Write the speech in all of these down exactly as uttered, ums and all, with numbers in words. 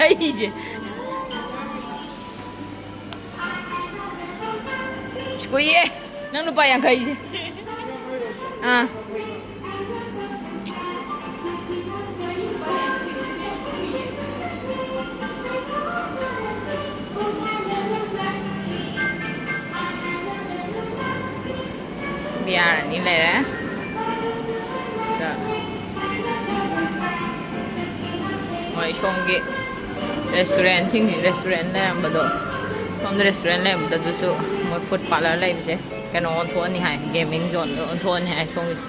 ꯑꯩꯁꯦ꯫ ꯀꯨꯏꯌꯦ꯫ ꯅꯪ ꯂꯨꯄꯥ ꯌꯥꯡꯈꯩꯁꯦ꯫ ꯑꯥ꯫ ꯕꯤꯌꯥꯔ ꯑꯅꯤ ꯂꯩꯔꯦ꯫ ꯑꯗ ꯃꯣꯏ ꯁꯣꯝꯒꯤ restaurant ꯁꯤꯡꯁꯤ, restaurant ꯂꯩꯔꯝꯕꯗꯣ, ꯁꯣꯝꯗ restaurant ꯂꯩꯔꯝꯕꯗꯣ, ꯑꯗꯨꯁꯨ ꯃꯣꯏ food parlour ꯂꯩꯕꯁꯦ ꯀꯩꯅꯣ ꯑꯣꯟꯊꯣꯛꯑꯅꯤ ꯍꯥꯏ, gaming zone ꯗ ꯑꯣꯟꯊꯣꯛꯑꯅꯤ ꯍꯥꯏ ꯁꯣꯝꯒꯤꯁꯦ꯫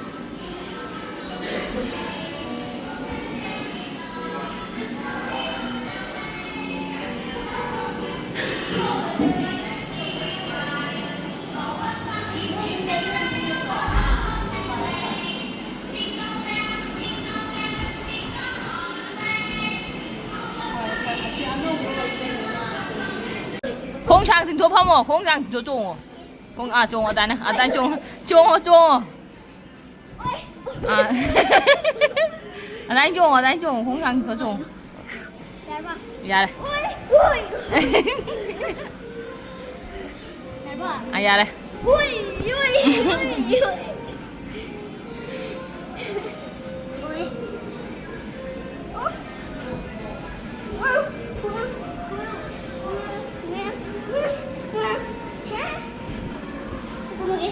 ꯈꯣꯡ ꯁꯥꯡ ꯇꯤꯡꯊꯣꯛ ꯐꯝꯃꯣ, ꯈꯣꯡ ꯁꯥꯡ ꯇꯤꯡꯊꯣꯛ ꯆꯣꯡꯉꯣ꯫ ꯈꯣꯡ, ꯑꯥ, ꯆꯣꯡꯉꯣ, ꯑꯗꯥꯏꯅ, ꯑꯗꯥꯏꯅ ꯆꯣꯡꯉꯣ, ꯆꯣꯡꯉꯣ, ꯆꯣꯡꯉꯣ꯫ ꯑꯥ꯫ ꯑꯗꯥꯏꯅ ꯆꯣꯡꯉꯣ, ꯑꯗꯥꯏꯅ ꯆꯣꯡꯉꯣ, ꯈꯣꯡ ꯁꯥꯡ ꯇꯤꯡꯊꯣꯛ ꯆꯣꯡꯉꯣ꯫ ꯌꯥꯔꯕ? ꯌꯥꯔꯦ꯫ ꯎꯏ, ꯎꯏ, ꯎꯏ꯫ ꯌꯥꯔꯕ? ꯑꯥ, ꯌꯥꯔꯦ꯫ ꯎꯏ, ꯎꯏ, ꯎꯏ, ꯎꯏ꯫ ꯎꯏ꯫ ꯑꯣ꯫ ꯀꯨꯝꯃꯒꯦ꯫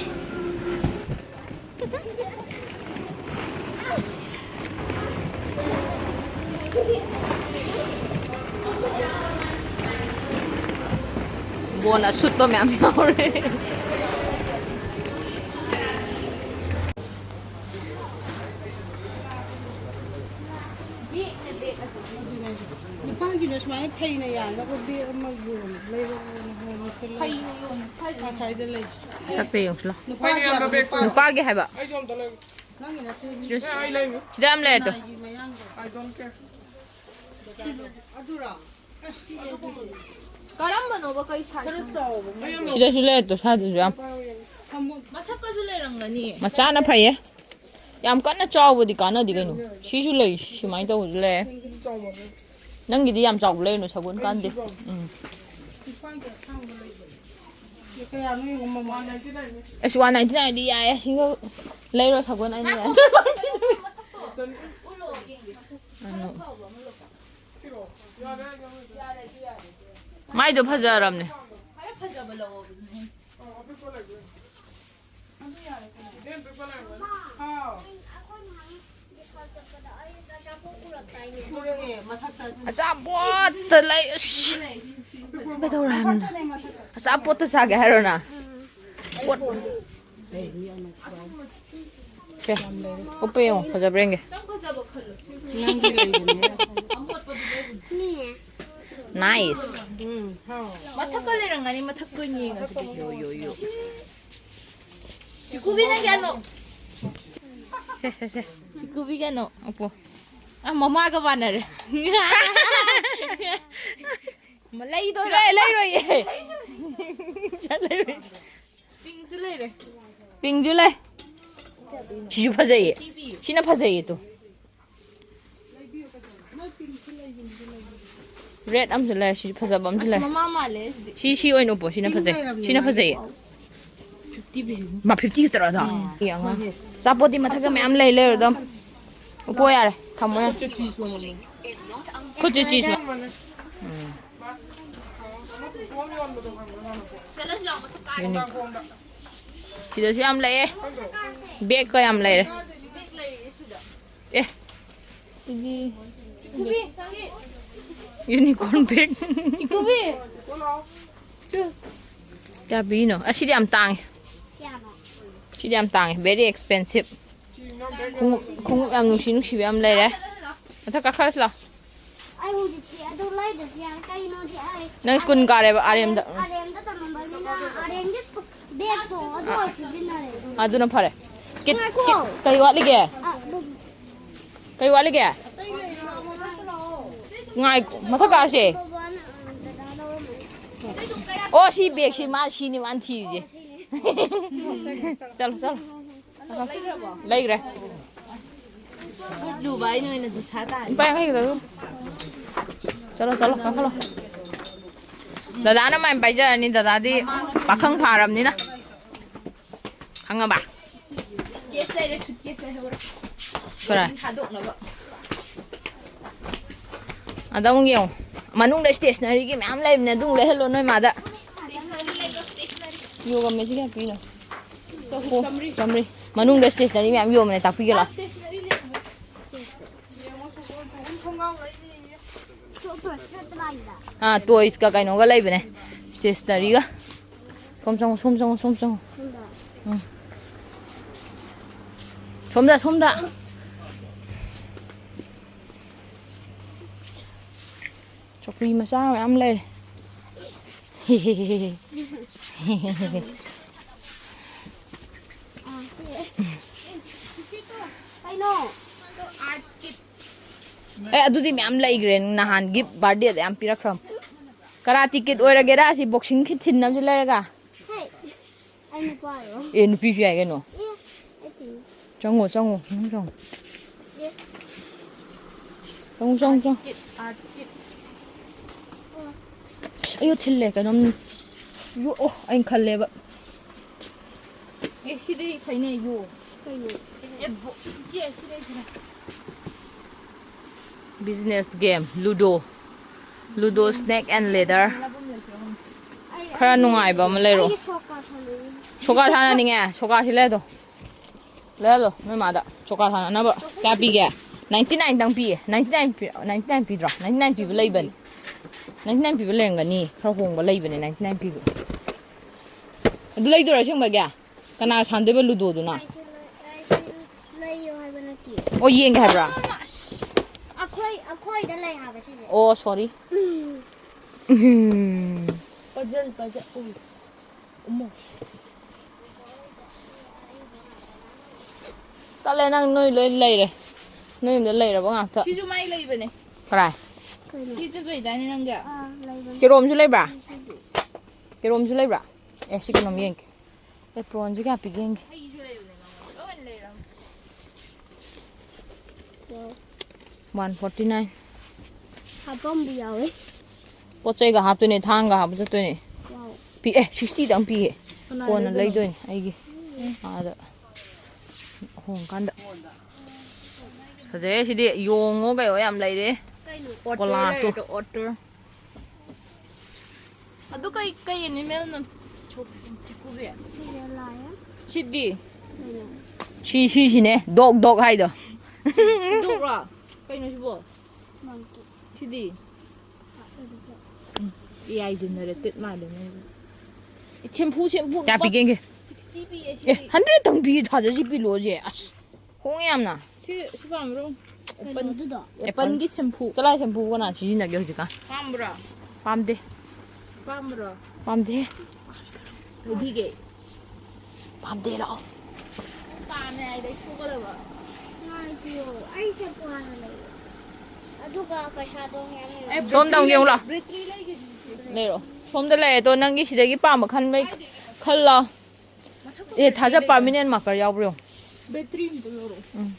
ꯕꯣꯟ ꯑꯁꯨꯠꯄ ꯃꯌꯥꯝ ꯌꯥꯎꯔꯦ꯫ ꯅꯨꯄꯥꯒꯤꯅ ꯁꯨꯃꯥꯏꯅ ꯐꯩꯅ ꯌꯥꯅꯕ bag ꯑꯃ ꯌꯣꯟ-, ꯂꯩꯔꯛꯑꯣꯅ ꯍꯥꯏ, ꯃꯈꯜ ꯂꯩ꯫ ꯐꯩꯅ ꯌꯣꯟ-, ꯐꯩꯅ ꯆꯠꯄ ꯌꯦꯡꯉꯨꯁꯤ ꯂꯥꯎ꯫ ꯅꯨꯄꯥꯒꯤ ꯍꯥꯏꯕ, ꯅꯨꯄꯥꯒꯤ꯫ ꯅꯨꯄꯥꯒꯤ ꯍꯥꯏꯕ꯫ ꯑꯩꯁꯨ ꯑꯝꯇ ꯂꯩꯒꯦ꯫ ꯅꯪꯒꯤ ꯅꯠꯇꯦ꯫ ꯁꯤꯗ, ꯑꯦ, ꯑꯩ ꯂꯩꯅꯤ꯫ ꯁꯤꯗ ꯌꯥꯝ ꯂꯩꯔꯦ ꯇꯨ꯫ ꯅꯥꯏꯒꯤ ꯃꯌꯥꯡꯗꯣ꯫ I don't care꯫ ꯑꯗꯨꯔꯣ? ꯑꯦ, ꯄꯤꯛꯑꯦ ꯑꯗꯨꯗꯤ꯫ ꯀꯔꯝꯕꯅꯣ? ꯀꯩ size ꯈꯔ ꯅꯣ? ꯆꯥꯎꯕ ꯑꯃ꯫ ꯑꯩ ꯑꯃ ꯁꯤꯗꯁꯨ ꯂꯩꯔꯦ ꯇꯨ, ꯁ꯭ꯋꯥꯏꯗꯁꯨ ꯌꯥꯝ꯫ ꯐꯝꯃꯣ꯫ ꯃꯊꯛꯇꯁꯨ ꯂꯩꯔꯝꯒꯅꯤ꯫ ꯃꯆꯥꯅ ꯐꯩꯌꯦ꯫ ꯌꯥꯝ ꯀꯟꯅ ꯆꯥꯎꯕꯗꯤ ꯀꯥꯟꯅꯗꯦ ꯀꯩꯅꯣ꯫ ꯁꯤꯁꯨ ꯂꯩ, ꯁꯨꯃꯥꯏꯅ ꯇꯧꯕꯁꯨ ꯂꯩ꯫ ꯆꯥꯎꯕ꯫ ꯅꯪꯒꯤꯗꯤ ꯌꯥꯝ ꯆꯥꯎꯕ ꯂꯩꯔꯨꯅꯨ, ꯁꯒꯣꯜ ꯀꯥꯟꯗꯦ꯫ ꯎꯝ꯫ ꯁꯤ ꯀꯌꯥꯅꯣ ꯌꯦꯡꯉꯣ, ꯃꯃꯜ꯫ ꯑꯁ, ꯋꯥꯟ ꯅꯥꯏꯟꯇꯤ ꯅꯥꯏꯟꯗꯤ ꯌꯥꯏꯌꯦ꯫ ꯁꯤꯡꯒꯜ ꯂꯩꯔꯣ, ꯁꯒꯣꯜ ꯑꯅꯤ ꯌꯥꯏ꯫ ꯃꯥꯏꯗꯣ ꯐꯖꯔꯝꯅꯦ꯫ ꯑꯆꯥꯄꯣꯠꯇ ꯂꯩ꯫ ꯑꯁ, ꯀꯩꯗꯧꯔꯦ ꯍꯥꯏꯕꯅꯣ? ꯑꯆꯥꯄꯣꯠꯇ ꯆꯥꯒꯦ ꯍꯥꯏꯔꯣ ꯅꯪ? ꯄꯣꯠ꯫ ꯁꯦ, ꯎꯞꯄ ꯌꯦꯡꯉꯣ, ꯐꯖꯕ꯭ꯔꯥ ꯌꯦꯡꯒꯦ꯫ ꯅꯥꯏꯁ꯫ ꯎꯝ, ꯍꯥꯎ꯫ ꯃꯊꯛꯀ ꯂꯩꯔꯝꯒꯅꯤ, ꯃꯊꯛꯇ ꯑꯣꯏꯅ ꯌꯦꯡꯉꯁꯤ꯫ ꯌꯣ, ꯌꯣ, ꯌꯣ꯫ ꯆꯤꯀꯨꯕꯤ, ꯅꯪ ꯀꯌꯥꯅꯣ? ꯁꯦ, ꯁꯦ, ꯁꯦ꯫ ꯆꯤꯀꯨꯕꯤ ꯀꯌꯥꯅꯣ? ꯎꯞꯄꯣ꯫ ꯑ, ꯃꯃꯥꯒ ꯃꯥꯟꯅꯔꯦ꯫ ꯂꯩꯗꯣꯏꯔꯣ? ꯂꯩ-, ꯂꯩꯔꯣꯏꯌꯦ꯫ ꯂꯩꯔꯣꯏ꯫ ꯄꯤꯡꯁꯨ ꯂꯩꯔꯦ꯫ ꯄꯤꯡꯁꯨ ꯂꯩ꯫ ꯁꯤꯁꯨ ꯐꯖꯩꯌꯦ꯫ ꯁꯤꯅ ꯐꯖꯩꯌꯦ ꯇꯨ꯫ ꯔꯦꯠ ꯑꯃꯁꯨ ꯂꯩꯔꯦ, ꯁꯤꯁꯨ ꯐꯖꯕ ꯑꯃꯁꯨ ꯑꯁ, ꯂꯩꯔꯦ꯫ ꯃꯃꯥ ꯃꯥꯜꯂꯦ ꯁꯤꯗꯤ꯫ ꯁꯤ, ꯁꯤ ꯑꯣꯏꯅ ꯎꯞꯄꯣ, ꯁꯤꯅ ꯐꯖꯩ꯫ ꯁꯤꯅ ꯐꯖꯩꯌꯦ꯫ ꯐꯤꯐꯇꯤ ꯄꯤꯁꯤꯅꯤ꯫ ꯃꯥ ꯐꯤꯐꯇꯤ ꯈꯛꯇꯔꯣ ꯑꯗꯣ? ꯎꯝ꯫ ꯌꯦꯡꯉꯣ꯫ ꯑꯆꯥꯄꯣꯠꯇꯤ ꯃꯊꯛꯇ ꯃꯌꯥꯝ ꯂꯩ, ꯂꯩꯔꯣ ꯑꯗꯨꯝ꯫ ꯎꯞꯄꯣ ꯌꯥꯔꯦ, ꯊꯝꯃꯣ ꯌꯥꯔꯦ꯫ ꯈꯨꯠꯁꯨ ꯆꯤꯁ ꯃꯅꯝ꯫ ꯈꯨꯠꯁꯨ ꯆꯤꯁ ꯃꯅꯝ꯫ ꯎꯝ꯫ ꯌꯨꯅꯤꯛ꯫ ꯁꯤꯗꯁꯨ ꯌꯥꯝ ꯂꯩꯌꯦ꯫ ꯕꯦꯒꯀ ꯌꯥꯝ ꯂꯩꯔꯦ꯫ ꯑꯦ꯫ ꯁꯤꯗꯤ ꯌꯨꯅꯤꯀꯣꯔꯟ ꯕꯦꯒ꯫ ꯆꯤꯀꯨꯕꯤ꯫ ꯀꯌꯥ ꯄꯤꯔꯤꯅꯣ? ꯑꯁꯤꯗꯤ ꯌꯥꯝ ꯇꯥꯡꯉꯦ꯫ ꯀꯌꯥꯅꯣ? ꯁꯤꯗꯤ ꯌꯥꯝ ꯇꯥꯡꯉꯦ꯫ Very expensive꯫ ꯈꯣꯡꯎꯞ, ꯈꯣꯡꯎꯞ ꯌꯥꯝ ꯅꯨꯡꯁꯤ ꯅꯨꯡꯁꯤꯕ ꯌꯥꯝ ꯂꯩꯔꯦ꯫ ꯃꯊꯛ ꯀꯥꯈꯠꯂꯁꯤ ꯂꯥꯎ꯫ ꯑꯩ ꯍꯧꯖꯤꯛꯇꯤ ꯑꯗꯨ ꯂꯩꯗ꯭ꯔꯁꯨ ꯌꯥꯔꯦ꯫ ꯀꯩꯅꯣꯗꯤ ꯑꯩ ꯅꯪ ꯁ꯭ꯀꯨꯜ ꯀꯥꯔꯦꯕ, ꯑꯥꯔ ꯑꯦꯝꯗ? ꯑꯥꯔ ꯑꯦꯝꯗ ꯇꯝꯃꯝꯕꯅꯤꯅ ꯑꯥꯔ ꯑꯦꯝꯒꯤ ꯁ꯭ꯀꯨꯜ ꯕꯦꯒꯇꯣ ꯑꯗꯨ ꯑꯣꯏ ꯁꯤꯖꯤꯟꯅꯔꯦ ꯑꯗꯨꯅ꯫ ꯑꯗꯨꯅ ꯐꯔꯦ꯫ ꯀꯤꯠ-, ꯉꯥꯏꯈꯣ꯫ ꯀꯤꯠ-, ꯀꯩ ꯋꯥꯠꯂꯤꯒꯦ? ꯑ, ꯑꯗꯨꯝ꯫ ꯀꯩ ꯋꯥꯠꯂꯤꯒꯦ? ꯉꯥꯏ-, ꯃꯊꯛ ꯀꯥꯔꯁꯦ꯫ ꯕꯕꯥꯅ, ꯑ, ꯗꯗꯥ ꯂꯧꯔꯝꯃꯅꯤ꯫ ꯑꯣ, ꯁꯤ ꯕꯦꯒꯁꯤ ꯃꯥ ꯁꯤꯅꯤ ꯃꯥꯅ ꯊꯤꯔꯤꯁꯦ꯫ ꯆꯠꯂꯣ, ꯆꯠꯂꯣ꯫ ꯂꯩꯈ꯭ꯔꯦ꯫ ꯈꯨꯠ ꯂꯨꯕ ꯑꯩꯅ ꯑꯣꯏꯅ ꯗꯨꯁꯥ ꯇꯥꯔꯦ꯫ ꯂꯨꯄꯥ ꯌꯥꯡꯈꯩ ꯈꯛꯇ ꯑꯗꯨꯝ꯫ ꯆꯠꯂꯣ, ꯆꯠꯂꯣ, ꯀꯥꯈꯠꯂꯣ꯫ ꯗꯗꯥꯅ ꯃꯥꯏ ꯄꯥꯏꯖꯔꯅꯤ, ꯗꯗꯥꯗꯤ ꯄꯥꯈꯪ ꯐꯥꯔꯕꯅꯤꯅ꯫ ꯈꯪꯉꯕ? ꯀꯔꯥꯏ? ꯑꯗ ꯑꯃꯨꯛ ꯌꯦꯡꯉꯣ꯫ ꯃꯅꯨꯡꯗ stationeryꯒꯤ ꯃꯌꯥꯝ ꯂꯩꯕꯅꯦ, ꯑꯗꯨ ꯑꯃꯨꯛ ꯂꯩꯍꯜꯂꯣ ꯅꯣꯏ ꯃꯥꯗ꯫ ꯌꯣꯒ ꯃꯦꯠꯁꯤ ꯀꯌꯥ ꯄꯤꯅꯣ? ꯆꯍꯨꯝ꯫ ꯆꯥꯝꯃꯔꯤ꯫ ꯃꯅꯨꯡꯗ stationery ꯃꯌꯥꯝ ꯌꯣꯟꯕꯅꯦ, ꯇꯥꯛꯄꯤꯒꯦ ꯂꯥꯎ꯫ ꯑꯥ, toysꯀ ꯀꯩꯅꯣꯒ ꯂꯩꯕꯅꯦ, stationeryꯒ꯫ ꯁꯣꯝ ꯆꯪꯉꯣ, ꯁꯣꯝ ꯆꯪꯉꯣ, ꯁꯣꯝ ꯆꯪꯉꯣ꯫ ꯎꯝ꯫ ꯁꯣꯝꯗ, ꯁꯣꯝꯗ꯫ ꯆꯧꯀ꯭ꯔꯤ ꯃꯆꯥ ꯃꯌꯥꯝ ꯂꯩꯔꯦ꯫ ꯀꯩꯅꯣ? ꯑꯦ, ꯑꯗꯨꯗꯤ ꯃꯌꯥꯝ ꯂꯩꯈ꯭ꯔꯦ, ꯅꯍꯥꯟ gift birthdayꯗ ꯌꯥꯝ ꯄꯤꯔꯛꯈ꯭ꯔꯕ꯫ Karate kid ꯑꯣꯏꯔꯒꯦꯔꯥ, ꯑꯁꯤ boxing kit ꯊꯤꯟꯅꯕꯁꯤ ꯂꯩꯔꯒ? ꯍꯦ, ꯑꯩ ꯅꯨꯄꯥꯔꯣ? ꯑꯦ, ꯅꯨꯄꯤꯁꯨ ꯌꯥꯏ ꯀꯩꯅꯣ꯫ ꯑꯦ, ꯑꯩ ꯊꯤꯟ- ꯆꯪꯉꯣ, ꯆꯪꯉꯣ, ꯃꯅꯨꯡ ꯆꯪꯉꯣ꯫ ꯑꯦ꯫ ꯆꯪꯉꯣ, ꯆꯪꯉꯣ, ꯆꯪꯉꯣ꯫ Art kit, art kit꯫ ꯑꯣ꯫ ꯑꯌꯣ, ꯊꯤꯜꯂꯦ ꯀꯩꯅꯣꯝ꯫ ꯌꯣ-, ꯑꯣ, ꯑꯩꯅ ꯈꯜꯂꯦꯕ꯫ ꯑꯦ, ꯁꯤꯗꯤ ꯐꯩꯅꯦ, ꯌꯣ꯫ ꯀꯩꯅꯣ? ꯑꯦ, ꯕꯣ-, ꯆꯤꯆꯦ, ꯁꯤꯗꯤ ꯐꯩꯅꯦ꯫ Business game, Ludo꯫ Ludo, Snake and Ladder꯫ ꯑꯩ, ꯈꯔ ꯑꯩꯒꯤ, ꯅꯨꯡꯉꯥꯏꯕ ꯑꯃ ꯂꯩꯔꯣ꯫ ꯑꯩꯒꯤ ꯁꯣꯀꯥ ꯁꯥꯟꯅꯅꯤꯡꯉꯤ꯫ ꯁꯣꯀꯥ ꯁꯥꯟꯅꯅꯤꯡꯉꯦ? ꯁꯣꯀꯥꯁꯤ ꯂꯩꯔꯗꯣ꯫ ꯂꯩꯍꯜꯂꯣ, ꯅꯣꯏ ꯃꯥꯗ꯫ ꯁꯣꯀꯥ ꯁꯥꯟꯅꯅꯕ꯫ ꯀꯌꯥ ꯄꯤꯒꯦ? Ninety nine ꯗꯪ ꯄꯤꯌꯦ꯫ Ninety nine ꯄꯤ-, ninety nine ꯄꯤꯗ꯭ꯔꯣ? Ninety nine ꯄꯤꯕ ꯂꯩꯕꯅꯤ꯫ Ninety nine ꯄꯤꯕ ꯂꯩꯔꯝꯒꯅꯤ꯫ ꯈꯔ ꯍꯣꯡꯕ ꯂꯩꯕꯅꯦ, ninety nine ꯄꯤꯕ꯫ ꯑꯗꯨ ꯂꯩꯗꯣꯏꯔꯣ ꯑꯁꯦꯡꯕꯒꯤ? ꯀꯅꯥ ꯁꯥꯟꯗꯣꯏꯕ Ludoꯗꯨꯅ? ꯑꯩꯁꯨ ꯂꯩ-, ꯑꯩꯁꯨ ꯂꯩꯌꯣ ꯍꯥꯏꯕ ꯅꯠꯇꯦ꯫ ꯑꯣ, ꯌꯦꯡꯒꯦ ꯍꯥꯏꯕ꯭ꯔꯥ? ꯑꯩꯈꯣꯏ, ꯑꯩꯈꯣꯏꯗ ꯂꯩ ꯍꯥꯏꯕ ꯁꯤꯁꯦ꯫ ꯑꯣ, sorry꯫ ꯎꯝ꯫ ꯎꯝ꯫ Puzzle, puzzle꯫ ꯎꯝ꯫ ꯎꯝꯃꯣ꯫ ꯇꯜꯂꯦ, ꯅꯪ ꯅꯣꯏ ꯂꯣꯏ ꯂꯩꯔꯦ꯫ ꯅꯣꯏ ꯌꯨꯝꯗ ꯂꯩꯔꯕ ꯉꯥꯛꯇ꯫ ꯁꯤꯁꯨ ꯃꯥꯏ ꯂꯩꯕꯅꯦ꯫ ꯀꯔꯥꯏ? ꯀꯩꯅꯣ? ꯁꯤꯁꯨ ꯂꯩꯗꯥꯏꯅꯦ ꯅꯪꯒꯤ? ꯑꯥ, ꯂꯩꯕꯅꯦ꯫ ꯀꯦꯔꯣꯝꯁꯨ ꯂꯩꯕ꯭ꯔꯥ? ꯁꯤꯁꯨ꯫ ꯀꯦꯔꯣꯝꯁꯨ ꯂꯩꯕ꯭ꯔꯥ? ꯑꯦ, ꯁꯤ ꯀꯩꯅꯣꯝ ꯌꯦꯡꯒꯦ꯫ Apronꯁꯦ ꯀꯌꯥ ꯄꯤꯒꯦ ꯌꯦꯡꯒꯦ꯫ ꯍꯩꯁꯨ ꯂꯩꯕꯅꯦ ꯅꯪꯉꯣꯟꯗ꯫ ꯂꯣꯏ ꯂꯩꯔꯝꯅꯦ꯫ One forty nine꯫ ꯍꯥꯞꯄꯝꯕ ꯌꯥꯎꯋꯦ꯫ ꯄꯣꯠ ꯆꯩꯒ ꯍꯥꯞꯇꯣꯏꯅꯦ, ꯊꯥꯡꯒ ꯍꯥꯞꯄ ꯆꯠꯇꯣꯏꯅꯦ꯫ ꯋꯥꯎ꯫ ꯄꯤꯛꯑꯦ, ꯁꯤꯛꯁꯇꯤꯗꯪ ꯄꯤꯌꯦ꯫ ꯀꯅꯥ ꯀꯣꯟꯅ ꯂꯩꯗꯣꯏꯅꯣ? ꯂꯩꯗꯣꯏꯅꯦ ꯑꯩꯒꯤ꯫ ꯎꯝ꯫ ꯑꯥꯗ ꯍꯣꯡꯀꯥꯟꯗ꯫ ꯐꯖꯩꯌꯦ ꯁꯤꯗꯤ, ꯌꯣꯡꯉꯣ ꯀꯩꯌꯣ ꯌꯥꯝ ꯂꯩꯔꯦ꯫ ꯀꯩꯅꯣ? ꯑꯣꯇꯔ ꯀꯣꯂꯥꯇꯣ꯫ ꯂꯩꯔꯦ, ꯑꯣꯇꯔ꯫ ꯑꯗꯨ ꯀꯩ, ꯀꯩ ꯑꯦꯅꯤꯃꯦꯜꯅꯣ? ꯆꯤꯛꯀꯨꯕꯤ꯫ ꯁꯤꯗꯤ? ꯀꯩꯅꯣ? ꯁꯤ, ꯁꯤꯁꯤꯅꯦ, ꯗꯣꯛ ꯗꯣꯛ ꯍꯥꯏꯗꯣ꯫ ꯗꯣꯛꯔꯣ? ꯀꯩꯅꯣ ꯁꯤꯕꯣ? ꯃꯪꯀꯤ꯫ ꯁꯤꯗꯤ? ꯑꯗꯨꯗꯤ꯫ ꯎꯝ, ꯑꯦ ꯑꯥꯏ ꯖꯦꯅꯦꯔꯦꯇꯦꯗ ꯃꯥꯜꯂꯦ ꯃꯣꯏꯗꯤ꯫ ꯁꯦꯝꯐꯨ, ꯁꯦꯝꯐꯨ ꯀꯌꯥ ꯂꯨꯄꯥ ꯄꯤꯒꯦ? ꯁꯤꯛꯁꯇꯤ ꯄꯤꯌꯦ ꯑꯦ, ꯁꯤꯗꯤ꯫ ꯍꯟꯗ꯭ꯔꯦꯗꯇꯪ ꯄꯤ, ꯊꯥꯖꯁꯤ ꯄꯤꯂꯣꯁꯦ꯫ ꯑꯁ, ꯍꯣꯡꯉꯦ ꯌꯥꯝꯅ꯫ ꯁꯤ, ꯁꯤ ꯄꯥꯝꯕ꯭ꯔꯣ? ꯀꯩꯅꯣ ꯑꯗꯨꯗꯣ? ꯑꯦꯄꯜꯒꯤ ꯁꯦꯝꯐꯨ꯫ ꯆꯂꯥꯏ ꯁꯦꯝꯐꯨ ꯀꯅꯥ ꯁꯤꯖꯤꯟꯅꯒꯦ ꯍꯧꯖꯤꯛꯀꯥꯟ? ꯄꯥꯝꯕ꯭ꯔꯣ? ꯄꯥꯝꯗꯦ꯫ ꯄꯥꯝꯕ꯭ꯔꯣ? ꯄꯥꯝꯗꯦ꯫ ꯂꯧꯕꯤꯒꯦ꯫ ꯄꯥꯝꯗꯦ, ꯂꯥꯛꯑꯣ꯫ ꯄꯥꯝꯃꯦ ꯍꯥꯏꯗꯤ ꯁꯨꯒꯗꯕ꯫ ꯉꯥꯏꯈꯣ, ꯑꯩ ꯁꯦꯝꯄꯨ ꯍꯥꯟꯅ ꯂꯩꯒꯦ꯫ ꯑꯗꯨꯒ ꯄꯩꯁꯥꯗꯣ ꯃꯌꯥꯝ ꯌꯦꯡꯉꯣ꯫ ꯑꯦ, ꯁꯣꯝꯗ ꯑꯃꯨꯛ ꯌꯦꯡꯉꯨ ꯂꯥꯎ꯫ ꯕꯦꯇ꯭ꯔꯤ ꯂꯩꯒꯦ꯫ ꯂꯩꯔꯣ꯫ ꯁꯣꯝꯗ ꯂꯩꯔꯦ꯫ ꯑꯗꯣ ꯅꯪꯒꯤ ꯁꯤꯗꯒꯤ ꯄꯥꯝꯕ ꯈꯟꯕꯩ ꯈꯜꯂꯣ꯫ ꯃꯊꯛꯇ ꯑꯦ, ꯕꯦꯇ꯭ꯔꯤ ꯊꯥꯖ ꯂꯩꯒꯦ꯫ ꯄꯥꯔꯃꯤꯅꯦꯟ ꯃꯥꯔꯀꯔ ꯌꯥꯎꯕ꯭ꯔꯣ ꯌꯦꯡꯉꯣ꯫ ꯕꯦꯇ꯭ꯔꯤ ꯑꯝꯇ ꯂꯧꯔꯛꯑꯣ꯫ ꯎꯝ꯫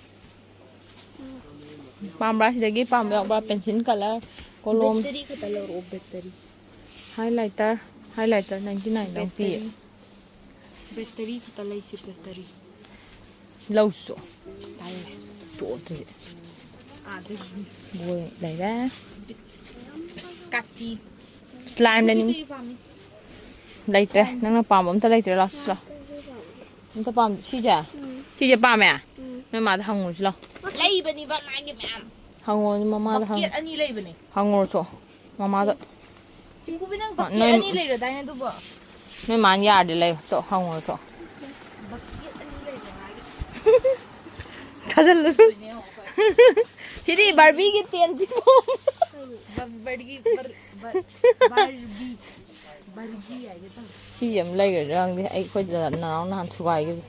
ꯄꯥꯝꯕ꯭ꯔꯥ? ꯁꯤꯗꯒꯤ ꯄꯥꯝꯕ ꯌꯥꯎꯕ꯭ꯔꯥ? ꯄꯦꯟꯁꯤꯜ ꯀꯂꯔ, ꯀꯣꯂꯣꯝ꯫ ꯕꯦꯇ꯭ꯔꯤ ꯈꯛꯇ ꯂꯧꯔꯛꯑꯣ, ꯕꯦꯇ꯭ꯔꯤ꯫ ꯍꯥꯏꯂꯥꯏꯇꯔ, ꯍꯥꯏꯂꯥꯏꯇꯔ ꯅꯥꯏꯟꯇꯤ ꯅꯥꯏꯟꯗꯪ ꯄꯤꯌꯦ꯫ ꯕꯦꯇꯔꯤ꯫ ꯕꯦꯇꯔꯤ ꯈꯛꯇ ꯂꯩꯁꯤ, ꯕꯦꯇꯔꯤ꯫ ꯂꯧꯁꯨ꯫ ꯇꯜꯂꯦ꯫ ꯇꯣꯛꯑꯣ ꯑꯗꯨꯗꯤ꯫ ꯑꯥꯗꯒꯤ꯫ ꯕꯣꯏ ꯂꯩꯔꯦ꯫ ꯀꯥꯇꯤ꯫ ꯁ꯭ꯂꯥꯏꯝ ꯂꯩꯅꯤꯡ-꯫ ꯀꯔꯤ ꯄꯥꯝꯃꯤ? ꯂꯩꯇ꯭ꯔꯦ꯫ ꯅꯪꯅ ꯄꯥꯝꯕ ꯑꯝꯇ ꯂꯩꯇ꯭ꯔꯦ꯫ ꯂꯥꯛꯁꯤ ꯂꯥꯎ꯫ ꯑꯝꯇ ꯄꯥꯝ-, ꯁꯤꯁꯦ? ꯎꯝ꯫ ꯁꯤꯁꯦ ꯄꯥꯝꯃꯦ? ꯎꯝ꯫ ꯅꯣꯏ ꯃꯥꯗ ꯍꯪꯉꯨꯔꯁꯤ ꯂꯥꯎ꯫ ꯂꯩꯕꯅꯤꯕ ꯃꯥꯒꯤ ꯃꯌꯥꯝ꯫ ꯍꯪꯉꯣ, ꯃꯃꯥꯗ ꯍꯪꯉꯣ꯫ ꯕꯛꯀꯦꯠ ꯑꯅꯤ ꯂꯩꯕꯅꯦ꯫ ꯍꯪꯉꯨꯔꯁꯤ꯫ ꯃꯃꯥꯗ꯫ ꯆꯤꯡꯀꯨꯕꯤ, ꯅꯪ ꯑ, ꯕꯛꯀꯦꯠ ꯅꯣꯏ ꯑꯅꯤ ꯂꯩꯔꯗꯥꯏꯅꯦ ꯑꯗꯨꯕꯣ? ꯅꯣꯏ ꯃꯥꯅ ꯌꯥꯔꯗꯤ ꯂꯩꯌꯨ꯫ ꯆꯣ, ꯍꯪꯉꯨꯔꯣ ꯆꯣ꯫ ꯕꯛꯀꯦꯠ ꯑꯅꯤ ꯂꯩꯕ ꯃꯥꯒꯤ꯫ ꯊꯥꯖꯜꯂꯨ꯫ ꯂꯣꯏꯅꯦ ꯌꯦꯡꯉꯣ ꯑꯩꯈꯣꯏ꯫ ꯁꯤꯗꯤ ꯕꯥꯔꯕꯤꯒꯤ ꯇꯦꯟ ꯄꯤꯕꯣꯝ꯫ ꯕ-, ꯕꯔꯒꯤ-, ꯕꯔ-, ꯕ-, ꯕꯥꯔꯕꯤ꯫ ꯕꯔꯕꯤ ꯍꯥꯏꯒꯦ ꯇꯧꯋꯦ꯫ ꯁꯤꯁꯦ ꯑꯃ ꯂꯩꯒ꯭ꯔꯁꯤꯔ ꯈꯪꯗꯦ꯫ ꯑꯩ, ꯑꯩꯈꯣꯏ ꯗꯗꯥ ꯅꯅꯥꯎ ꯅꯍꯥꯟ ꯊꯨꯒꯥꯏꯈꯤꯕꯅꯦ꯫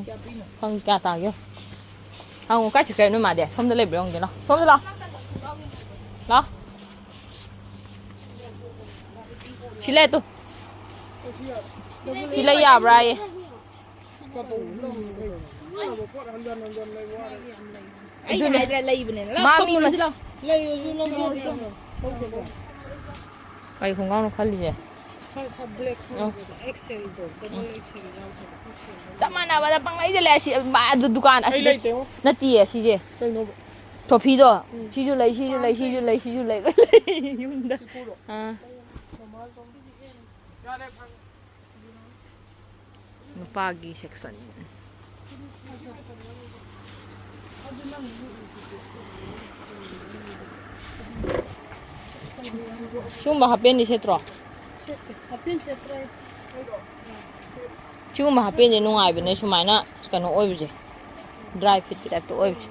ꯀꯌꯥ ꯄꯤꯅꯣ? ꯈꯪꯗꯦ ꯀꯌꯥ ꯇꯥꯒꯦ꯫ ꯍꯪꯉꯨ, ꯀꯥꯏ ꯆꯠꯈ꯭ꯔꯦ ꯅꯣꯏ ꯃꯥꯗꯤ? ꯁꯣꯝꯗ ꯂꯩꯕ꯭ꯔꯥ ꯌꯦꯡꯉꯨꯒꯦ, ꯂꯥꯎ꯫ ꯁꯣꯝꯗ ꯂꯥꯎ꯫ ꯂꯥꯎ꯫ ꯁꯤ ꯂꯩ ꯇꯨ꯫ ꯁꯤ ꯂꯩ ꯌꯥꯕ꯭ꯔꯥ ꯌꯦ? ꯑꯩꯅ ꯑꯗꯨꯅꯦ꯫ ꯍꯥꯏꯗ꯭ꯔꯥ ꯂꯩꯕꯅꯦꯅ꯫ ꯂꯥꯎ, ꯃꯥ ꯃꯤ ꯐꯝꯃꯨꯔꯁꯤ ꯃꯁ-, ꯂꯥꯎ꯫ ꯂꯩꯔꯁꯨ ꯂꯧꯖꯒꯦ꯫ ꯂꯧꯖꯒꯦ꯫ ꯀꯩ ꯈꯣꯡꯒ꯭ꯔꯥꯎꯅꯣ ꯈꯜꯂꯤꯁꯦ? ꯈꯔ ꯁꯥ black ꯑꯣ꯫ ꯈꯔ ꯑꯦꯛꯁꯦꯜꯗꯣ, double ꯑꯦꯛꯁꯦꯜ ꯌꯥꯎꯗꯕ, ꯑꯦꯛꯁꯦꯜꯗꯣ꯫ ꯆꯞ ꯃꯥꯟꯅꯕꯗ ꯄꯪꯂꯩꯗ ꯂꯩ꯫ ꯑꯁꯤ, ꯑꯗꯨ ꯗꯨꯀꯥꯟ ꯑꯩ ꯑꯁꯤꯗ ꯂꯩꯇꯦꯉꯣ꯫ ꯅꯠꯇꯤꯌꯦ, ꯁꯤꯁꯦ꯫ ꯀꯩꯅꯣꯕ? ꯇ꯭ꯔꯣꯐꯤꯗꯣ꯫ ꯎꯝ꯫ ꯁꯤꯁꯨ ꯂꯩ, ꯁꯤꯁꯨ ꯂꯩ, ꯁꯤꯁꯨ ꯂꯩ, ꯁꯤꯁꯨ ꯂꯩ, ꯂꯣꯏ ꯂꯩ ꯌꯨꯝꯗ꯫ ꯆꯤꯀꯨꯔꯣ? ꯑꯥ꯫ ꯃꯃꯥ ꯁꯣꯝ꯫ ꯌꯥꯔꯦ, ꯈꯪꯉꯦ꯫ ꯅꯨꯄꯥꯒꯤ section꯫ ꯁꯤꯒꯨꯝꯕ ꯍꯥꯄꯦꯟꯗꯤ ꯁꯦꯠꯇ꯭ꯔꯣ? ꯁꯦꯠꯇꯦ꯫ ꯍꯥꯄꯦꯟ ꯁꯦꯠꯇ꯭ꯔꯦ ꯑꯩ꯫ ꯁꯤꯒꯨꯝꯕ ꯍꯥꯄꯦꯟꯁꯦ ꯅꯨꯡꯉꯥꯏꯕꯅꯦ, ꯁꯨꯃꯥꯏꯅ ꯀꯩꯅꯣ ꯑꯣꯏꯕꯁꯦ, dry fitꯀꯤ typeꯇ ꯑꯣꯏꯕꯁꯦ꯫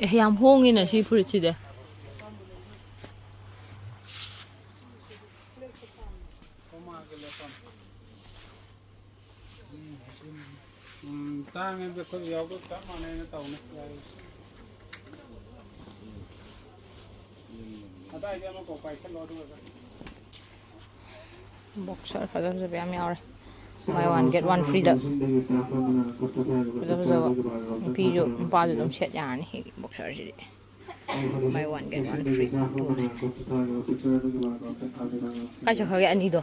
ꯑꯦ, ꯌꯥꯝ ꯍꯣꯡꯉꯤꯅ ꯁꯤ ꯐꯨꯔꯤꯠꯁꯤꯗꯤ꯫ ꯎꯝ, ꯇꯥꯡꯉꯦ, ꯑꯩꯈꯣꯏ ꯌꯥꯎꯕ ꯆꯞ ꯃꯥꯟꯅꯩꯅ ꯇꯧꯅꯤ꯫ ꯑꯗꯥꯏꯗꯤ ꯑꯃ ꯀꯣꯛ ꯄꯥꯏꯁꯜꯂꯣ, ꯑꯗꯨꯒ꯫ Boxer ꯐꯖ ꯐꯖꯕ ꯌꯥꯝ ꯌꯥꯎꯔꯦ꯫ Buy one get one freeꯗ꯫ ꯐꯖ ꯐꯖꯕ꯫ ꯅꯨꯄꯤꯁꯨ ꯅꯨꯄꯥꯁꯨ ꯑꯗꯨꯝ ꯁꯦꯠ ꯌꯥꯔꯅꯤ ꯁꯤꯒꯤ boxerꯁꯤꯗꯤ꯫ Buy one get one free꯫ ꯀꯥꯏ ꯆꯠꯈ꯭ꯔꯒꯦ ꯑꯅꯤꯗꯣ?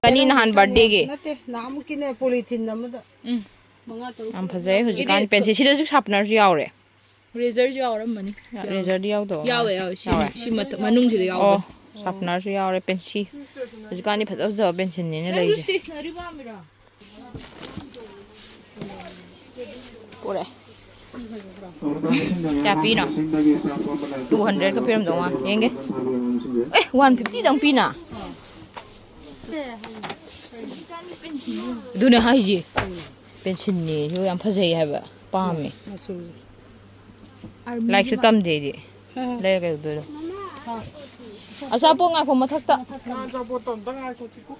ꯑꯅꯤ ꯅꯍꯥꯟ birthdayꯒꯤ꯫ ꯅꯠꯇꯦ, ꯅꯍꯥꯟꯃꯨꯛꯀꯤꯅꯦ, polythene ꯑꯃꯗ ꯎꯝ꯫ ꯃꯉꯥ ꯇꯔꯨꯛ ꯌꯥꯝ ꯐꯖꯩ ꯍꯧꯖꯤꯛꯀꯥꯟ ꯄꯦꯟꯁꯤꯜ꯫ ꯁꯤꯗꯁꯨ sharpenerꯁꯨ ꯌꯥꯎꯔꯦ꯫ Razorꯁꯨ ꯌꯥꯎꯔꯝꯃꯅꯤ꯫ Razorꯗꯤ ꯌꯥꯎꯗꯕ ꯌꯥꯎꯋꯦ, ꯃꯥꯜꯂꯦ꯫ ꯌꯥꯎꯋꯦ꯫ ꯁꯤ, ꯌꯥꯎꯋꯦ꯫ ꯁꯤ ꯃꯊꯛ, ꯃꯅꯨꯡꯁꯤꯗ ꯌꯥꯎꯕꯅꯦ꯫ ꯑꯣ, sharpenerꯁꯨ ꯌꯥꯎꯔꯦ, ꯄꯦꯟꯁꯤꯜ꯫ ꯍꯧꯖꯤꯛꯀꯥꯟꯗꯤ ꯐꯖ ꯐꯖꯕ ꯄꯦꯟꯁꯤꯜꯅꯤꯅ ꯅꯪꯁꯨ ꯂꯩꯔꯤꯁꯦ꯫ Stationery ꯄꯥꯝꯃꯤꯔꯣ? ꯄꯨꯔꯛꯑꯦ꯫ ꯀꯌꯥ ꯄꯤꯅꯣ? Two hundredꯀ ꯄꯤꯔꯝꯗꯧ ꯃꯥꯜꯂꯦ꯫ ꯌꯦꯡꯒꯦ꯫ ꯑꯦ, one fiftyꯗꯪ ꯄꯤꯅ? ꯑꯗꯨꯅꯦ ꯍꯥꯏꯁꯦ꯫ ꯄꯦꯟꯁꯤꯜꯅꯦ꯫ ꯌꯥꯝ ꯐꯖꯩ ꯍꯥꯏꯕ꯫ ꯄꯥꯝꯃꯦ꯫ ꯃꯆꯨ꯫ ꯂꯥꯏꯔꯤꯛꯁꯨ ꯇꯝꯗꯦ ꯑꯩꯗꯤ꯫ ꯍꯥ꯫ ꯂꯩꯔ ꯀꯩꯗꯧꯗꯣꯏꯅꯣ? ꯍꯥ꯫ ꯑꯆꯥꯄꯣꯠ ꯉꯥꯏꯈꯣ, ꯃꯊꯛꯇ꯫ ꯅꯪ ꯑꯆꯥꯄꯣꯠꯇꯣ ꯑꯝꯇ ꯉꯥꯏꯈꯣ, ꯆꯤꯀꯨ꯫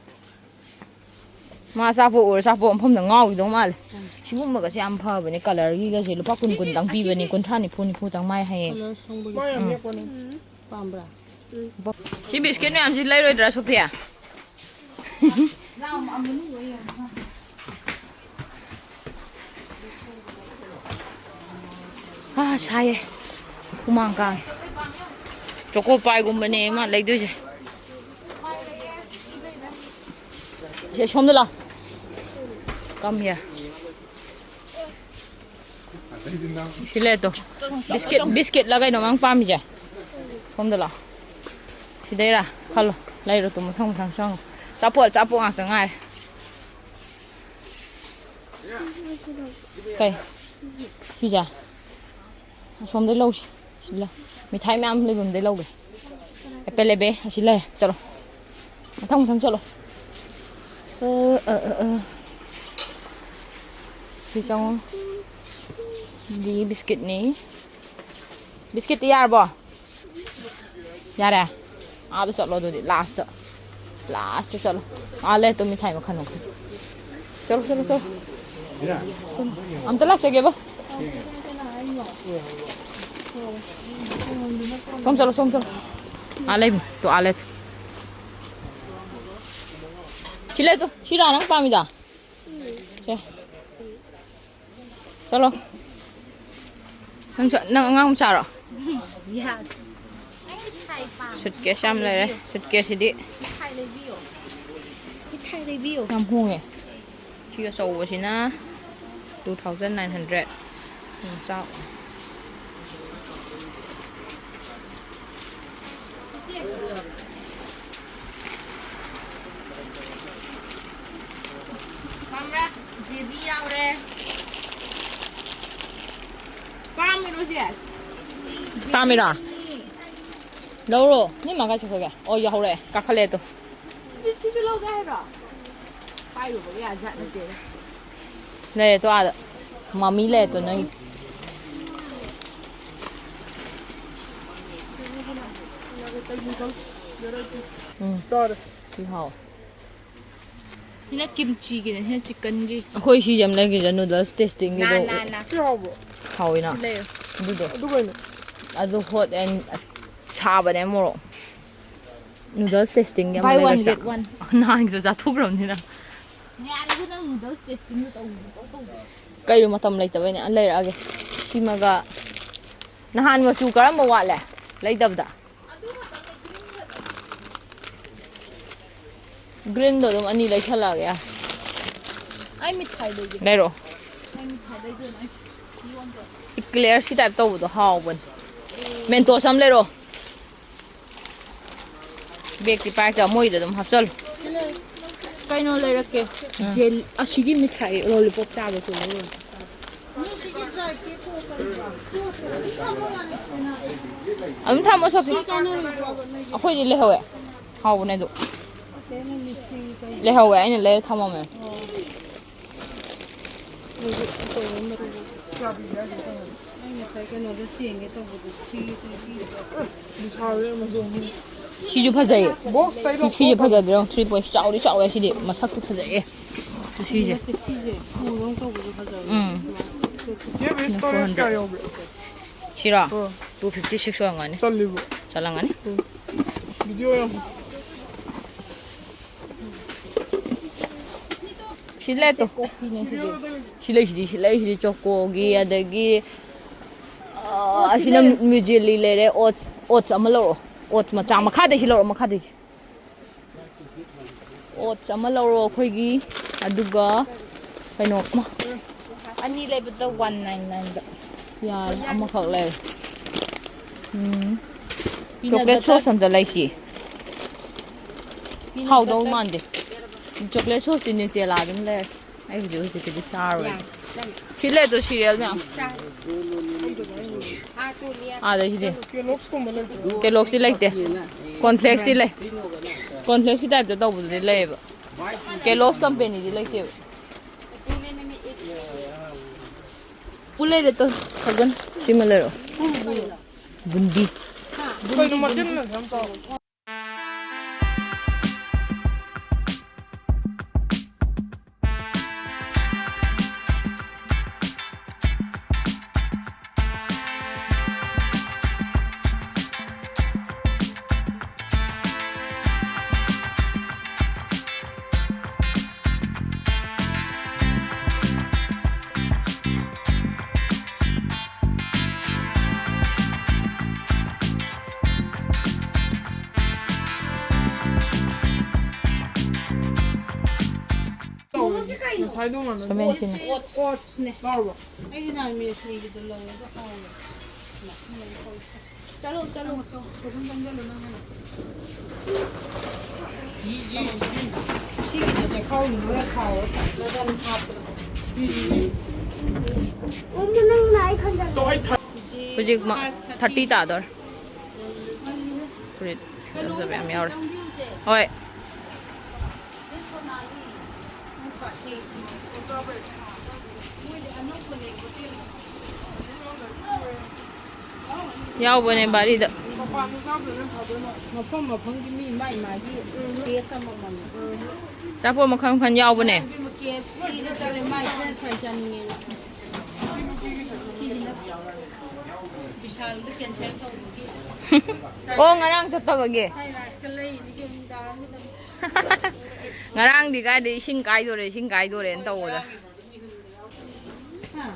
ꯃꯥ ꯑꯆꯥꯄꯣꯠ ꯎꯔ ꯑꯆꯥꯄꯣꯠ ꯃꯐꯝꯗ ꯉꯥꯎꯈꯤꯗꯧ ꯃꯥꯜꯂꯦ꯫ ꯎꯝ꯫ ꯁꯤꯒꯨꯝꯕꯒꯁꯦ ꯌꯥꯝ ꯐꯕꯅꯦ, colourꯒꯤꯒꯁꯦ ꯂꯨꯄꯥ ꯀꯨꯟ ꯀꯨꯟꯗꯪ ꯄꯤꯕꯅꯦ, ꯀꯨꯟꯊ꯭ꯔꯥ ꯅꯤꯐꯨ ꯅꯤꯐꯨꯗꯪ ꯃꯥꯏ ꯍꯌꯦꯡ꯫ Colour ꯁꯪꯕꯒꯤ꯫ ꯃꯥ ꯌꯥꯝ ꯎꯝ꯫ ꯌꯦꯛꯄꯅꯦ꯫ ꯄꯥꯝꯕ꯭ꯔꯥ? ꯁꯤ ꯕꯤꯁꯀꯤꯠ ꯃꯌꯥꯝꯁꯤ ꯂꯩꯔꯣꯏꯗ꯭ꯔꯥ, ꯁꯣꯐꯤꯌꯥ? ꯑꯥ, ꯁꯥꯏꯌꯦ꯫ ꯍꯨꯃꯥꯡ ꯀꯥꯡꯉꯦ꯫ ꯆꯣꯀꯣ ꯄꯥꯏꯒꯨꯝꯕꯅꯦ ꯃꯥ ꯂꯩꯗꯣꯏꯁꯦ꯫ ꯁꯦ, ꯁꯣꯝꯗ ꯂꯥꯛꯑꯣ꯫ Come here. ꯁꯤ ꯂꯩꯔꯦ ꯇꯣ꯫ ꯕꯤꯁꯀꯤꯠ, ꯕꯤꯁꯀꯤꯠꯂ ꯀꯩꯅꯣ ꯅꯪ ꯄꯥꯝꯃꯤꯁꯦ? ꯁꯣꯝꯗ ꯂꯥꯛꯑꯣ꯫ ꯁꯤꯗꯩꯔꯥ? ꯈꯜꯂꯣ꯫ ꯂꯩꯔꯣ ꯇꯨ, ꯃꯊꯪ ꯃꯊꯪ ꯆꯪꯉꯣ꯫ ꯑꯆꯥꯄꯣꯠ, ꯑꯆꯥꯄꯣꯠ ꯉꯥꯛꯇ ꯉꯥꯏꯔꯦ꯫ ꯀꯩ? ꯁꯤꯁꯦ? ꯑꯁꯣꯝꯗꯩ ꯂꯧꯁꯤ꯫ ꯁꯤ ꯂꯩ꯫ ꯃꯤꯊꯥꯏ ꯃꯌꯥꯝ ꯂꯩꯐꯝꯗꯩ ꯂꯧꯒꯦ꯫ ꯑꯦꯄꯦ ꯂꯩꯕꯦ꯫ ꯑꯁꯤ ꯂꯩꯔꯦ꯫ ꯆꯠꯂꯣ꯫ ꯃꯊꯪ ꯃꯊꯪ ꯆꯠꯂꯣ꯫ ꯑ, ꯑ, ꯑ, ꯑ꯫ ꯁꯤ ꯆꯪꯉꯣ꯫ ꯁꯤꯗꯤ ꯕꯤꯁꯀꯤꯠꯅꯤ꯫ ꯕꯤꯁꯀꯤꯠꯇꯤ ꯌꯥꯔꯕꯣ? ꯌꯥꯔꯦ? ꯑꯥꯗ ꯆꯠꯂꯣ ꯑꯗꯨꯗꯤ, ꯂꯥꯁꯇ꯫ ꯂꯥꯁꯇ ꯆꯠꯂꯣ꯫ ꯑꯥ ꯂꯩ ꯇꯨ ꯃꯤꯊꯥꯏ ꯃꯈꯜ ꯃꯈꯜ꯫ ꯆꯠꯂꯣ, ꯆꯠꯂꯣ, ꯆꯠꯂꯣ꯫ ꯆꯠꯂꯣ꯫ ꯑꯝꯇ ꯂꯥꯛꯆꯒꯦꯕ꯫ ꯁꯣꯝ ꯆꯠꯂꯣ, ꯁꯣꯝ ꯆꯠꯂꯣ꯫ ꯑꯥ ꯂꯩꯕꯅꯤ꯫ ꯇꯨ ꯑꯥ ꯂꯩ ꯇꯨ꯫ ꯁꯤ ꯂꯩ ꯇꯨ꯫ ꯁꯤꯔꯥ ꯅꯪ ꯄꯥꯝꯃꯤꯗꯣ? ꯁꯦ꯫ ꯆꯠꯂꯣ꯫ ꯅꯪꯁꯨ, ꯅꯪ ꯑꯉꯥꯡ ꯃꯆꯥꯔꯣ? Yes. ꯁꯨꯠꯀꯦꯁ ꯌꯥꯝ ꯂꯩꯔꯦ꯫ ꯁꯨꯠꯀꯦꯁꯁꯤꯗꯤ ꯃꯤꯊꯥꯏ ꯂꯩꯕꯤꯌꯣ꯫ ꯃꯤꯊꯥꯏ ꯂꯩꯕꯤꯌꯣ꯫ ꯌꯥꯝ ꯍꯣꯡꯉꯦ꯫ ꯁꯤ ꯑꯆꯧꯕꯁꯤꯅ two thousand nine hundred꯫ ꯃꯆꯥ꯫ ꯄꯥꯝꯕ꯭ꯔꯥ? ꯖꯦꯂꯤ ꯌꯥꯎꯔꯦ꯫ ꯄꯥꯝꯃꯤꯔꯣ ꯆꯦ? ꯄꯥꯝꯃꯤꯔꯣ? ꯖꯦꯂꯤ ꯑꯅꯤ꯫ ꯂꯧꯔꯣ꯫ ꯅꯣꯏ ꯃꯥ ꯀꯥꯏ ꯆꯠꯈ꯭ꯔꯒꯦ? ꯑꯣ, ꯌꯥꯍꯧꯔꯛꯑꯦ꯫ ꯀꯥꯈꯠꯂꯛꯑꯦ ꯇꯨ꯫ ꯁꯤꯁꯨ, ꯁꯤꯁꯨ ꯂꯧꯒꯦ ꯍꯥꯏꯔꯣ? ꯄꯥꯏꯔꯨꯕꯒ ꯌꯥꯖꯥꯠ ꯅꯠꯇꯦꯗ꯫ ꯂꯩꯔꯦ ꯇꯣ ꯑꯥꯗ꯫ ꯃꯃꯤ ꯂꯩꯔꯦ ꯇꯣ ꯅꯪꯒꯤ꯫ ꯎꯝ꯫ ꯁꯤ ꯍꯥꯎ꯫ ꯁꯤꯅ ꯀꯤꯝꯆꯤꯒꯤꯅꯦ, ꯁꯤꯅ ꯆꯤꯛꯀꯟꯒꯤ꯫ ꯑꯩꯈꯣꯏ ꯁꯤꯁꯦ ꯑꯃ ꯂꯩꯒꯤꯁꯦ, ꯅꯨꯗꯜꯁ ꯇꯦꯁꯇꯤꯡꯒꯤꯗꯣ꯫ ꯅꯥ, ꯅꯥ, ꯅꯥ꯫ ꯁꯤ ꯍꯥꯎꯕ꯭ꯔꯣ? ꯍꯥꯎꯋꯤꯅ꯫ ꯁꯤ ꯂꯩꯌꯣ꯫ ꯑꯗꯨꯗꯣ꯫ ꯑꯗꯨ ꯀꯩꯅꯣ? ꯑꯗꯨ ꯍꯣꯠ ꯑꯦꯟ ꯁꯥꯕꯅꯦ ꯃꯣꯔꯣꯛ꯫ Noodles tasting ꯒꯤ ꯑꯃ Buy one, ꯂꯩꯔꯁꯤ꯫ Get one. ꯅꯍꯥꯟꯒꯤꯁꯨ ꯆꯥꯊꯣꯛꯈ꯭ꯔꯕꯅꯤꯅ꯫ ꯉꯥꯏꯈꯣ, ꯅꯪ noodles tasting ꯗꯣ ꯇꯧꯁꯤ, ꯇꯧꯁꯤ꯫ ꯀꯩꯅꯣ, ꯃꯇꯝ ꯂꯩꯇꯕꯩꯅꯦ꯫ ꯑ, ꯂꯩꯔꯛꯑꯒꯦ꯫ ꯁꯤꯃꯒ ꯅꯍꯥꯟ ꯃꯆꯨ ꯀꯔꯝꯕ ꯋꯥꯠꯂꯦ ꯂꯩꯗꯕꯗ? Green ꯗꯣ ꯑꯗꯨꯝ ꯑꯅꯤ ꯂꯩꯁꯜꯂꯛꯑꯒꯦ꯫ ꯑꯩ ꯃꯤꯊꯥꯏ ꯂꯩꯒꯦ꯫ ꯂꯩꯔꯛꯑꯣ꯫ ꯑꯩ ꯃꯤꯊꯥꯏ ꯂꯩꯗꯣꯏꯅꯦ꯫ ꯑꯩ ꯁꯤ ꯑꯣꯟꯗꯣꯏꯅꯦ꯫ Eclairs ꯀꯤ type ꯇꯧꯕꯗꯣ ꯍꯥꯎꯕꯅꯦ꯫ Mentos ꯑꯃ ꯂꯩꯔꯛꯑꯣ꯫ Bag ꯇꯤ ꯄꯥꯏꯔꯛꯇꯦ, ꯃꯣꯏꯗ ꯑꯗꯨꯝ ꯍꯥꯞꯆꯜꯂꯨ꯫ ꯀꯩꯅꯣ ꯂꯩꯔꯛꯀꯦ꯫ ꯑꯥ꯫ Jelly, ꯑꯁꯤꯒꯤ ꯃꯤꯊꯥꯏ lollipop ꯆꯥꯕꯗꯣ ꯂꯩꯔꯛꯑꯣ꯫ ꯑꯗꯨꯝ ꯊꯝꯃꯣ, ꯁꯣꯐꯤ꯫ ꯑꯩꯈꯣꯏꯗꯤ ꯂꯩꯍꯧꯋꯦ꯫ ꯍꯥꯎꯕꯅꯦ ꯑꯗꯨ꯫ ꯂꯩꯍꯧꯋꯦ, ꯑꯩꯅ ꯂꯩꯔ ꯊꯝꯃꯝꯃꯦ꯫ ꯑꯩ ꯉꯁꯥꯏ ꯀꯩꯅꯣꯗ ꯆꯦꯟꯒꯦ ꯇꯧꯕꯗꯣ ꯊ꯭ꯔꯤ ꯇ꯭ꯋꯦꯟꯇꯤ꯫ ꯁꯤꯁꯨ ꯐꯖꯩꯌꯦ꯫ Box ꯇꯩ ꯁꯤ-, ꯁꯤꯁꯦ ꯂꯧꯊꯣꯛꯈ꯭ꯔꯣ꯫ ꯐꯖꯗ꯭ꯔꯣ? Three point ꯆꯥꯎꯗꯤ ꯆꯥꯎꯋꯦ ꯁꯤꯗꯤ꯫ ꯃꯁꯛꯇꯤ ꯐꯖꯩꯌꯦ꯫ ꯁꯤꯁꯦ꯫ ꯅꯠꯇꯦ, ꯁꯤꯁꯦ ꯄꯨꯔꯣ ꯇꯧꯕꯗꯣ ꯐꯖꯕꯅꯦ꯫ ꯎꯝ꯫ ꯏꯆꯦ, ꯕꯦꯁ ꯁꯤꯅ four hundred꯫ Storage ꯀꯌꯥ ꯌꯧꯒꯦ? ꯁꯤꯔꯣ? ꯑꯥ꯫ Two fifty six ꯑꯣꯏꯔꯝꯒꯅꯤ꯫ ꯆꯜꯂꯤꯕꯣ? ꯆꯜꯂꯝꯒꯅꯤ꯫ ꯎꯝ꯫ Video ꯌꯥꯝ ꯁꯤ ꯂꯩ ꯇꯣ꯫ Coffee ꯅꯦ ꯁꯤꯗꯤ꯫ ꯁꯤ ꯂꯩꯁꯤꯗꯤ, ꯁꯤ ꯂꯩꯁꯤꯗꯤ Choco ꯒꯤ, ꯑꯗꯒꯤ, ꯑ, ꯑꯣ, ꯁꯤ ꯑꯁꯤꯅ ꯂꯩꯔꯦ꯫ Muesli ꯂꯩꯔꯦ, oats, oats ꯑꯃ ꯂꯧꯔꯛꯑꯣ꯫ Oats ꯃꯆꯥ ꯃꯈꯥꯗꯩ ꯁꯤ ꯂꯧꯔꯛꯑꯣ, ꯃꯈꯥꯗꯩ ꯁꯤ꯫ Oats ꯑꯃ ꯂꯧꯔꯣ ꯑꯩꯈꯣꯏꯒꯤ, ꯑꯗꯨꯒ ꯀꯩꯅꯣ, ꯃ-, ꯑꯅꯤ ꯂꯩꯕꯗ one nine nine ꯗ꯫ ꯌꯥꯔꯦ, ꯑꯃꯈꯛ ꯂꯩꯔꯦ꯫ ꯎꯝ꯫ Peanut butter꯫ Chocolate sauce ꯑꯝꯇ ꯂꯩꯇꯦ꯫ Peanut butter꯫ ꯍꯥꯎꯗꯧ ꯃꯥꯟꯗꯦ꯫ Chocolate sauce ꯇꯤ Nutella ꯑꯗꯨꯝ ꯂꯩꯔꯁꯤ꯫ ꯑꯩ ꯍꯧꯖꯤꯛ ꯍꯧꯖꯤꯛꯀꯤꯗꯤ ꯆꯥꯔꯣꯏ꯫ ꯁꯤ ꯂꯩ ꯑꯗꯣ cereal ꯃꯌꯥꯝ꯫ ꯑꯥꯗ ꯁꯤꯗꯤ꯫ Kellogg's ꯀꯨꯝꯕ ꯂꯩꯇ꯭ꯔꯣ? Kellogg's ꯇꯤ ꯂꯩꯇꯦ꯫ Cornflakes ꯇꯤ ꯂꯩ꯫ Cornflakes ꯀꯤ type ꯇ ꯇꯧꯕꯗꯨꯗꯤ ꯂꯩꯌꯦꯕ꯫ Kellogg's company ꯗꯤ ꯂꯩꯇꯦꯕ꯫ ꯄꯨ ꯂꯩꯔꯦ ꯇꯣ꯫ ꯊꯥꯎꯖꯟ꯫ ꯁꯤꯃ ꯂꯩꯔꯛꯑꯣ꯫ ꯕꯨꯟꯗꯤ꯫ ꯀꯩꯅꯣ ꯃꯆꯤꯟ ꯃꯌꯥꯝ ꯆꯥꯎ꯫ ꯉꯁꯥꯏꯗꯣ ꯃꯥꯟꯅꯗꯦ꯫ ꯁꯚꯦꯟꯇꯤꯟ꯫ ꯑꯣꯠꯁꯅꯦ꯫ ꯂꯧꯔꯕꯣ? ꯑꯩꯗꯤ ꯅꯍꯥꯟ ꯃꯦꯁꯂꯤꯒꯤꯗꯣ ꯂꯧꯔꯒ ꯍꯥꯎꯋꯦ꯫ ꯆꯠꯂꯣ, ꯆꯠꯂꯣ꯫ ꯆꯪꯉꯣ, ꯆꯪꯉꯣ꯫ ꯀꯩꯁꯨꯝ ꯆꯪꯁꯤꯜꯂꯨ ꯅꯪ ꯍꯥꯟꯅ꯫ ꯁꯤꯒꯤꯗꯤ ꯆꯦꯈꯥꯎ ꯂꯨꯝꯃꯒ ꯊꯥꯎ ꯇꯠꯂꯒ ꯑꯗꯨꯝ ꯍꯥꯞꯄꯗꯣ꯫ ꯑꯃ ꯅꯪꯅ ꯑꯩ ꯈꯟꯖꯜꯂꯦ꯫ ꯍꯧꯖꯤꯛ ꯃꯛ ꯊꯥꯔꯇꯤ ꯇꯥꯗꯣꯔꯦ꯫ ꯐꯨꯔꯤꯠ ꯐꯖ ꯐꯖꯕ ꯌꯥꯝ ꯌꯥꯎꯔꯦ꯫ ꯍꯣꯏ꯫ ꯌꯥꯎꯕꯅꯦ ꯕꯥꯔꯤꯗ꯫ ꯃꯐꯝ ꯃꯐꯝꯒꯤ ꯃꯤ ꯃꯥꯏ ꯃꯥꯒꯤ ꯇꯦꯁ ꯑꯃꯃꯝꯅꯤ꯫ ꯑꯆꯥꯄꯣꯠ ꯃꯈꯜ ꯃꯈꯜ ꯌꯥꯎꯕꯅꯦ꯫ ꯀꯦ ꯑꯦꯐ ꯁꯤꯗ ꯆꯠꯂꯦ, ꯃꯥꯏ ꯐ꯭ꯔꯦꯟꯁ ꯐ꯭ꯔꯥꯏ ꯆꯥꯅꯤꯡꯉꯦ꯫ ꯕꯤꯁꯥꯜꯗ ꯀꯦꯟꯁꯦꯜ ꯇꯧꯕꯒꯤ꯫ ꯑꯣ, ꯉꯔꯥꯡ ꯆꯠꯇꯕꯒꯤ꯫ ꯐ꯭ꯔꯥꯏ ꯔꯥꯏꯁꯀ ꯂꯩꯔꯤꯅꯤ ꯀꯩꯅꯣ ꯅꯨꯡꯗꯥꯡ ꯑꯃꯗ꯫ ꯉꯔꯥꯡꯗꯤ ꯀꯥꯏꯗꯩ ꯏꯁꯤꯡ ꯀꯥꯏꯗꯣꯔꯦ, ꯏꯁꯤꯡ ꯀꯥꯏꯗꯣꯔꯦꯅ ꯇꯧꯕꯗ꯫ ꯍꯥ?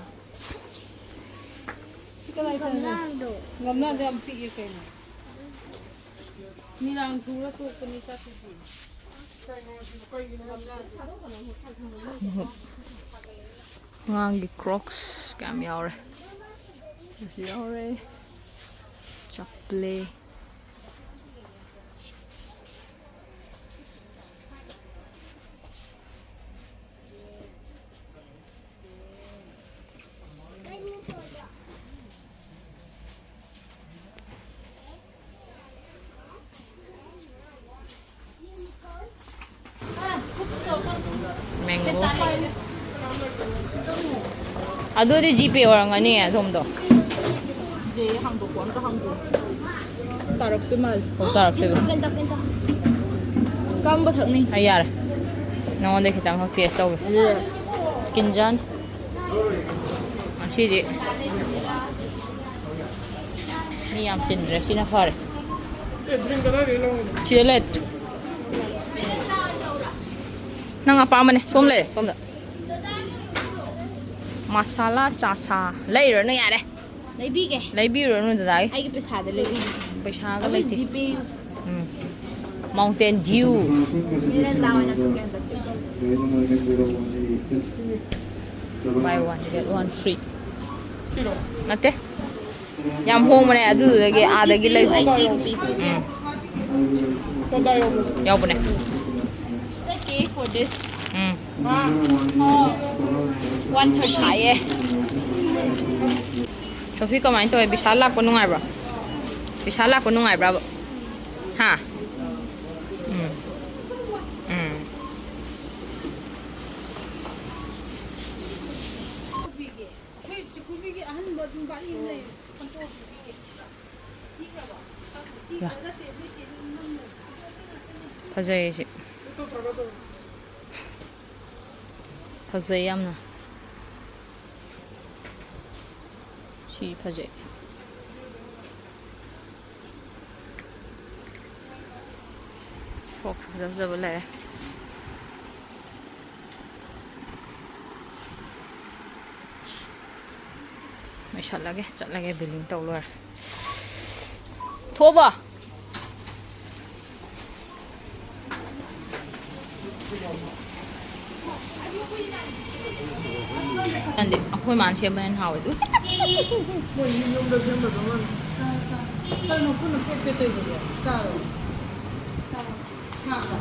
ꯁꯤ ꯀꯗꯥꯏ ꯆꯠꯂꯤꯅꯣ? ꯒꯝꯂꯥꯗꯣ꯫ ꯒꯝꯂꯥꯗꯣ ꯌꯥꯝ ꯄꯤꯛꯑꯦ ꯀꯩꯅꯣ꯫ ꯃꯤꯔꯥꯡ ꯊꯨꯔ ꯇꯣꯛꯄꯅꯤ ꯆꯠꯇꯣꯏꯁꯦ꯫ ꯑꯉꯥꯡꯒꯤ ꯀ꯭ꯔꯣꯛꯁ ꯀꯌꯥꯝ ꯌꯥꯎꯔꯦ꯫ ꯑꯁꯤ ꯌꯥꯎꯔꯦ꯫ ꯆꯞꯂꯦ꯫ ꯃꯦꯡꯒꯣ꯫ ꯑꯗꯨꯗꯤ ꯖꯤꯄꯦ ꯑꯣꯏꯔꯝꯒꯅꯤ ꯑꯗꯣꯝꯗꯣ꯫ ꯖꯦ ꯍꯥꯡꯗꯣꯛꯄ ꯑꯝꯇ ꯍꯥꯡꯗꯣꯛ꯫ ꯇꯥꯔꯛꯇꯣꯏ ꯃꯥꯜꯂꯦ꯫ ꯑꯣ, ꯇꯥꯔꯛꯇꯣꯏꯕ꯫ ꯀꯝꯕ ꯊꯛꯅꯤ? ꯑꯩ ꯌꯥꯔꯦ꯫ ꯅꯉꯣꯟꯗ ꯈꯤꯇꯪ ꯈꯛ ꯇꯦꯁ ꯇꯧꯒꯦ꯫ ꯀꯤꯟꯖꯥꯟ꯫ ꯉꯁꯤꯗꯤ ꯃꯤ ꯌꯥꯝ ꯆꯤꯟꯗ꯭ꯔꯦ꯫ ꯁꯤꯅ ꯐꯔꯦ꯫ ꯁꯤꯗ ꯂꯩ꯫ ꯅꯪ ꯑꯄꯥꯝꯕꯅꯦ꯫ ꯁꯣꯝ ꯂꯩꯔꯦ, ꯁꯣꯝꯗ꯫ ꯃꯁꯥꯂꯥ ꯆꯥꯁꯥ꯫ ꯂꯩꯔꯨꯔꯅꯨ ꯌꯥꯔꯦ꯫ ꯂꯩꯕꯤꯒꯦ꯫ ꯂꯩꯕꯤꯔꯨꯔꯅꯨ ꯗꯗꯥꯒꯤ꯫ ꯑꯩꯒꯤ ꯄꯩꯁꯥꯗ ꯂꯩꯕꯤꯒꯦ꯫ ꯄꯩꯁꯥꯒ ꯑꯗꯨ ꯂꯩꯇꯦ꯫ ꯖꯤꯄꯦ꯫ ꯎꯝ꯫ Mountain Dew꯫ ꯃꯤꯔꯟꯗꯥ ꯑꯣꯏꯅ ꯊꯛꯀꯦ ꯍꯟꯗꯛꯇꯤ꯫ Buy one, get one free꯫ ꯅꯠꯇꯦ꯫ ꯌꯥꯝ ꯍꯣꯡꯕꯅꯦ ꯑꯗꯨꯗꯨꯗꯒꯤ ꯑꯥꯗꯒꯤ ꯂꯩꯕ꯫ Eighty rupees꯫ ꯎꯝ꯫ ꯌꯥꯎꯕꯅꯦ꯫ Pay for this꯫ Um. One thirty꯫ ꯁꯥꯏꯌꯦ꯫ ꯁꯣꯐꯤ ꯀꯃꯥꯏꯅ ꯇꯧꯋꯦ? ꯕꯤꯁꯥꯜ ꯂꯥꯛꯄ ꯅꯨꯡꯉꯥꯏꯕ꯭ꯔꯣ? ꯕꯤꯁꯥꯜ ꯂꯥꯛꯄ ꯅꯨꯡꯉꯥꯏꯕ꯭ꯔꯕ? ꯍꯥ? ꯎꯝ꯫ ꯎꯝ꯫ ꯌꯥ꯫ ꯐꯖꯩꯌꯦ ꯁꯤ꯫ ꯐꯖꯩ ꯌꯥꯝꯅ꯫ ꯁꯤ ꯐꯖꯩ꯫ Frockꯁꯨ ꯐꯖ ꯐꯖꯕ ꯂꯩꯔꯦ꯫ ꯂꯣꯏꯁꯜꯂꯒꯦ, ꯆꯠꯂꯒꯦ, billing ꯇꯧ ꯂꯣꯏꯔꯦ꯫ ꯊꯣꯛꯑꯕꯣ? ꯈꯪꯗꯦ, ꯑꯩꯈꯣꯏ ꯃꯥꯅ ꯁꯦꯝꯕꯅ ꯍꯦꯟꯅ ꯍꯥꯎꯋꯦ ꯑꯗꯨ꯫ ꯃꯣꯏ ꯌꯨꯝ ꯌꯨꯝꯗ ꯁꯦꯝꯕꯗꯧꯅ꯫ ꯀꯩꯅꯣ ꯄꯨꯟꯅ ꯄꯦꯠ ꯄꯦꯠ ꯇꯧꯏꯗꯨꯕꯣ? ꯆꯥꯔꯣ꯫ ꯆꯥꯔꯣ꯫ ꯁꯥꯕ꯭ꯔꯣ?